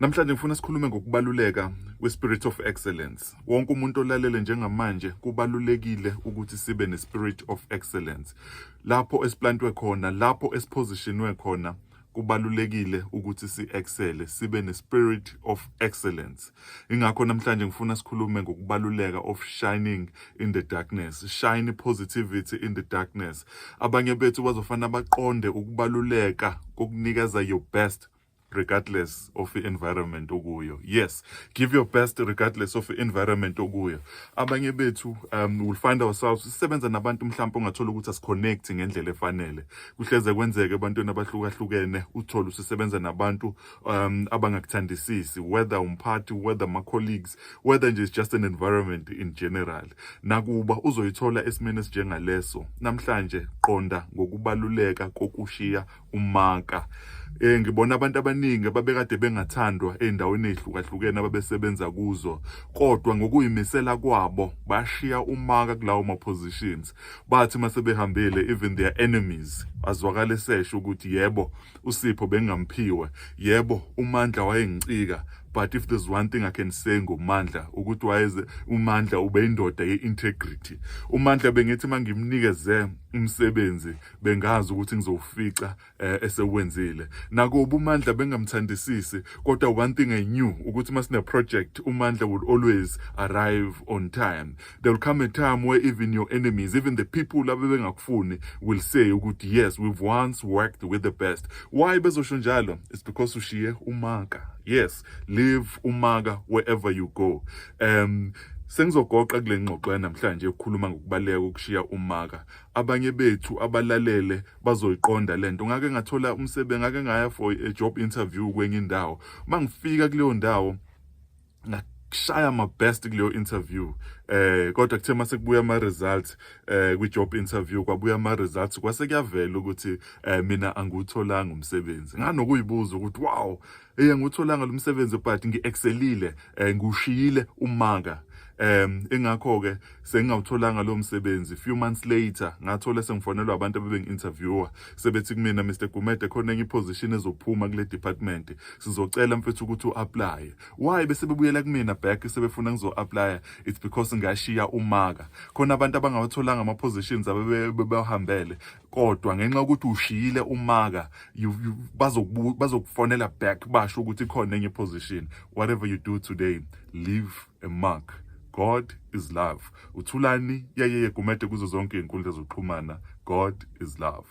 Namhlanje ngifuna sikhulume ngokubaluleka kwe-spirit of excellence. Wonke umuntu olalele njengamanje, kubalulekile ukuthi sibe ne-spirit of excellence. Lapho esiplantwe khona, lapho esipositionwe khona, kubalulekile ukuthi si-excele, sibe ne-spirit of excellence. Ingakho namhlanje ngifuna sikhulume ngokubaluleka of shining in the darkness, shine positivity in the darkness. Abanye bethu bazofana baqonde ukubaluleka kokunikeza your best regardless of the environment okuyo. Yes, give your best regardless of the environment okuyo. Abanye bethu will find ourselves sisebenza nabantu mhlawumbe ongathola ukuthi asiconnect ngendlela efanele. Kuhleze kwenzeke ebantwini abahlukahlukene, uthole usisebenza nabantu abangakuthandisisi, whether umphathi, whether ama colleagues, whether nje it's just an environment in general. Nakuba uzoyithola esimeni esinjengaleso, namhlanje qonda ngokubaluleka kokushiya umaka. Ngibona abantu abaningi ababekade bengathandwa ey'ndaweni ey'hlukahlukene ababesebenza kuzo, kodwa ngokuyimisela kwabo bashiya umaka kulawo ma-positions. Bathi mase behambile, even their enemies azwakale sesho ukuthi, "Yebo, uSipho bengamphiwe, yebo, uMandla wayengicika, but if there's one thing I can say ngoMandla, ukuthi wayeze uMandla ubeyindoda ye-integrity. UMandla bengithi mangimnikeze umsebenzi, bengazi ukuthi ngizowufica esewenzile. Nakuba uMandla bengamthandisisi, kodwa one thing I knew ukuthi masine project, uMandla would always arrive on time." There will come a time where even your enemies, even the people abebengakufuni, will say ukuthi, "Yes, we've once worked with the best." Why bezosho njalo? It's because ushiye umaka. Yes, leave umaka wherever you go. Sengizogoqa kule ngxoxo namhlanje ukukhuluma ngokubaluleka kokushiya umaka. Abanye bethu abalalele bazoyiqonda lento. Ngake ngathola umsebenzi, ngake ngaya for a job interview kwenye indawo. Mangifika kuleyo ndawo, ngashaya my best kuleyo interview, kodwa kuthe mase kubuya ama results kwi job interview, kwabuya ama results, kwase kuyavela ukuthi mina angiwutholanga umsebenzi. Nganokuyibuza ukuthi, "Wow, angiwutholanga lo msebenzi, but ngi-excelile, ngiwushiyile umaka." Ingakho ke sengingawutholanga lo msebenzi. Few months later ngathola sengifonelwa abantu abebengi-interviewer, sebethi kumina, "Mr Gumede, khona enye iposition ezophuma kule department, sizocela mfethu ukuthi u-apply." Why bese bebuyela kumina back sebefuna ngizo-applya? It's because ngashiya umaka. Khona abantu abangawatholanga ama-positions abebehambele, kodwa ngenxa yokuthi ushiyile umaka, bazokufonela back basho ukuthi khona enye position. Whatever you do today, leave a mark. God is love. Uthulani Yayeye Gumede kuzo zonke iy'nkundla zokuxhumana. God is love.